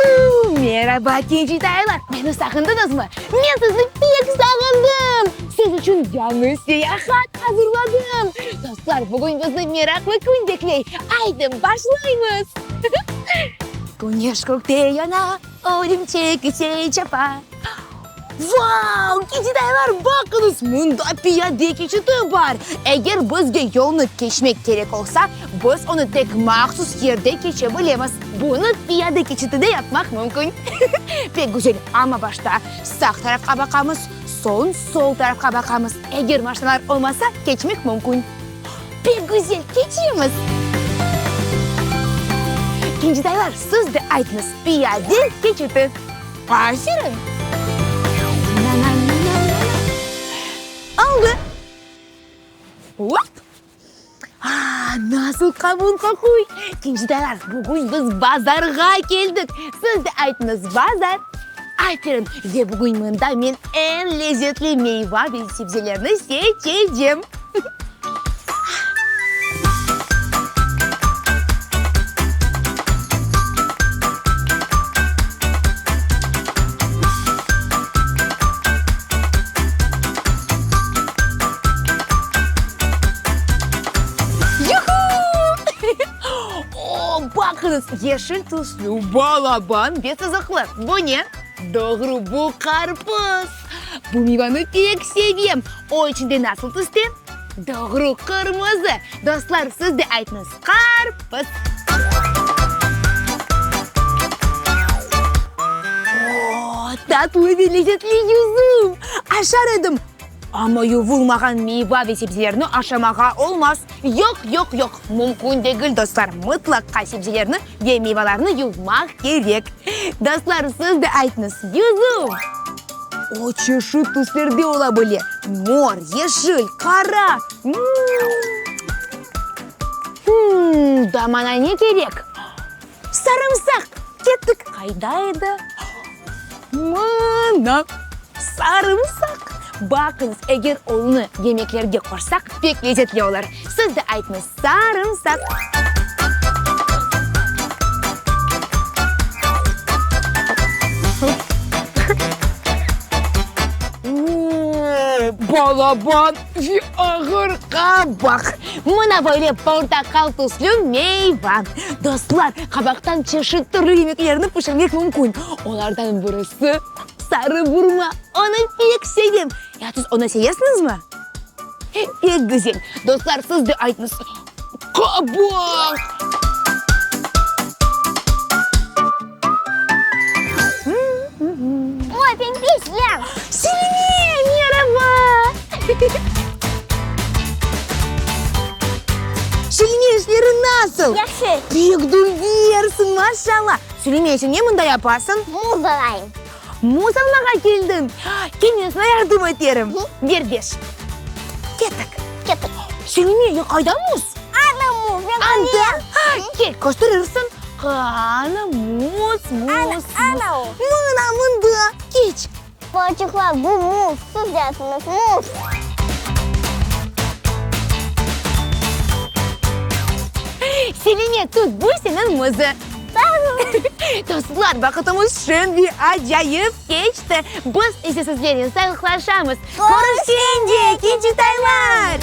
Yuhu! Meraba, kencitaylar! Meni sağındıñızmı? Men sizni pek sağındım! Siz içün yañı seyahat azırladım! Dostlar, bugün bizni meraqlı kün bekley. Aydı, başlaymız! Küneş kökte yana, örümçek ise çapa. Vau! Kencitaylar, baqıñız, mında piyade keçiti bar! Eger bizge yolnı keçmek kerek olsa, biz onı tek mahsus yerde keçe bilemiz. Bunı piyade keçitide yapmaq mümkün. Pek güzel, amma başta sağ tarafqa baqamız, soñ sol tarafqa baqamız. Eger maşinalar olmasa, keçmek mümkün. Pek güzel, keçemiz! Kencitaylar, siz de aytıñız, piyade keçiti. Aferin! Oldı! Hop! Aa, nasıl qavun qoquy! Kencitaylar, bugün biz bazarğa keldik. Siz de aytıñız, bazar. Aferin! Ve bugün mında men eñ lezetli meyva ve sebzelerni seçecem. Yuhu! O, baqıñız, yeşil tüslü, balaban ve sızıqlı. Bu ne? Doğru, bu qarpız. Bu mivanı pek sevem. O içinde nasıl tüste? Doğru, qırmızı. Dostlar, siz de aytıñız, qarpız. O, tatlı ve lezetli yüzüm! Aşar edim, amma yuvulmağan meyva ve sebzelerni aşamağa olmaz. Yoq, yoq, yoq, mümkün degil, dostlar, mıtlaqqa sebzelerni ve meyvalarnı yuvmaq kerek. Dostlar, siz de aytıñız, yüzüm! O çeşit tüslerde ola bile, mor, yeşil, qara. Hımm, daa maña ne kerek? Sarımsaq! Kettik! Qayda edi? Mına, sarımsaq! Baqıñız, eger onı yemeklerge qoşsaq, pek lezetli olur. Siz de aytıñız, sarımsaq! O, balaban ve ağır qabaq! Mına böyle portaqal tüslü meyva. Dostlar, qabaqtan çeşit türlü yemeklerni pişirmek mümkün. Olardan birisi, sarı burma. Onı pek sevem. Ya siz onı sevesiñizmi? Pek güzel. Dostlar, siz de aytıñız. Qabaq! Oy, penpes yem! Selime, meraba! Selime, işleriñ nasıl? Yahşı. Pek dülbersiñ, maşallah! Selime, sen ne mında yapasıñ? Muz alayım. Muz almağa keldiñ? Kel, men saña yardım eterim. Ber beş. Kettik. Kettik. Selime, ya qayda muz? Ana muz, men Anda? Kel, kösterirsiñ. Qana, muz, muz, muz. Ana o. Mına mında. Keç. Balaçıqlar, bu muz, siz de aytıñız, muz. Selime, tut, bu seniñ muzı. Sağ ol. Dostlar, vaqıtımız şeñ ve acayip keçti. Biz ise sizlernen sağlıqlaşamız. Körüşkence, kiçitaylar!